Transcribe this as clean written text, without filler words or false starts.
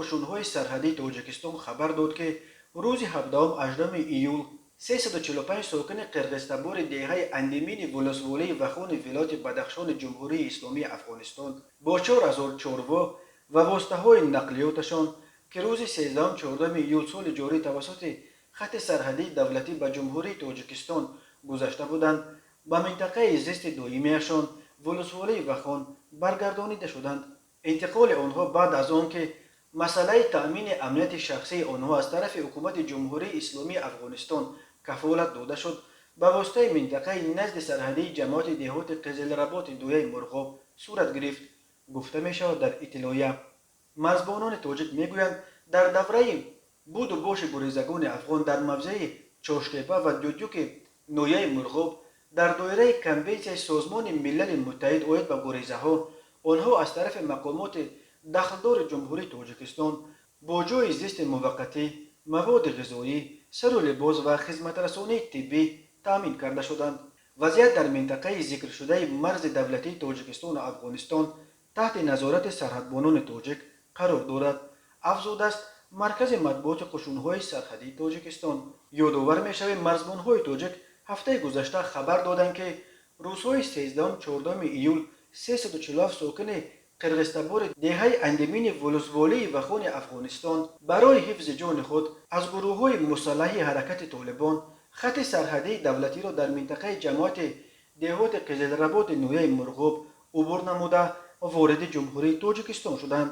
қушунҳои сарҳадии Тоҷикистон хабар дод, ки рӯзи 17-18 июл 345 сокини қирғизтабори деҳаи Андимини волусволии Вахони вилояти Бадахшони Ҷумҳурии Исломии Афғонистон бо 4000 чорво ва воситаҳои нақлиёташон, ки рӯзи 13-14 июл соли ҷорӣ тавассути хати сарҳадии давлатӣ ба Ҷумҳурии Тоҷикистон гузашта буданд, ба минтақаи зисти доимияшон, волусволии Вахон, баргардонида шуданд. Интиқоли онҳо баъд аз он ки масъалаи таъмини амнияти шахсии онҳо аз тарафи ҳукумати Ҷумҳурии Исломии Афғонистон кафолат дода шуд, ба воситаи минтақаи назди сарҳадии ҷамоати деҳоти Қизилработи ноҳияи Мурғоб сурат гирифт, гуфта мешавад дар иттилоия. Марзбонони тоҷик мегӯянд, дар давраи буду боши гурезагони афғон дар мавзеи Чоштепа ва Дюдюки ноҳияи Мурғоб дар доираи Конвенсияи Созмони Милали Муттаҳид оид ба гурезаҳо онҳо аз тарафи мақомоти дахлдори Ҷумҳурии Тоҷикистон бо ҷойи зисти муваққатӣ, маводи ғизоӣ, сару либос ва хизматрасонии тиббӣ таъмин карда шуданд. Вазъият дар минтақаи зикршудаи марзи давлатии Тоҷикистону Афғонистон таҳти назорати сарҳадбонони тоҷик қарор дорад, афзудааст маркази матбуоти қушунҳои сарҳадии Тоҷикистон. Ёдовар мешавем, марзбонҳои тоҷик ҳафтаи гузашта хабар доданд, ки рӯзҳои 13-14 июл 347 сокини қирғизтабори деҳаи Андимини волусволии Вахони Афғонистон барои ҳифзи ҷони худ аз гурӯҳҳои мусаллаҳи ҳаракати Толибон хати сарҳадии давлатиро дар минтақаи ҷамоати деҳоти Қизилработи ноҳияи Мурғоб убур намуда, вориди Ҷумҳурии Тоҷикистон шуданд.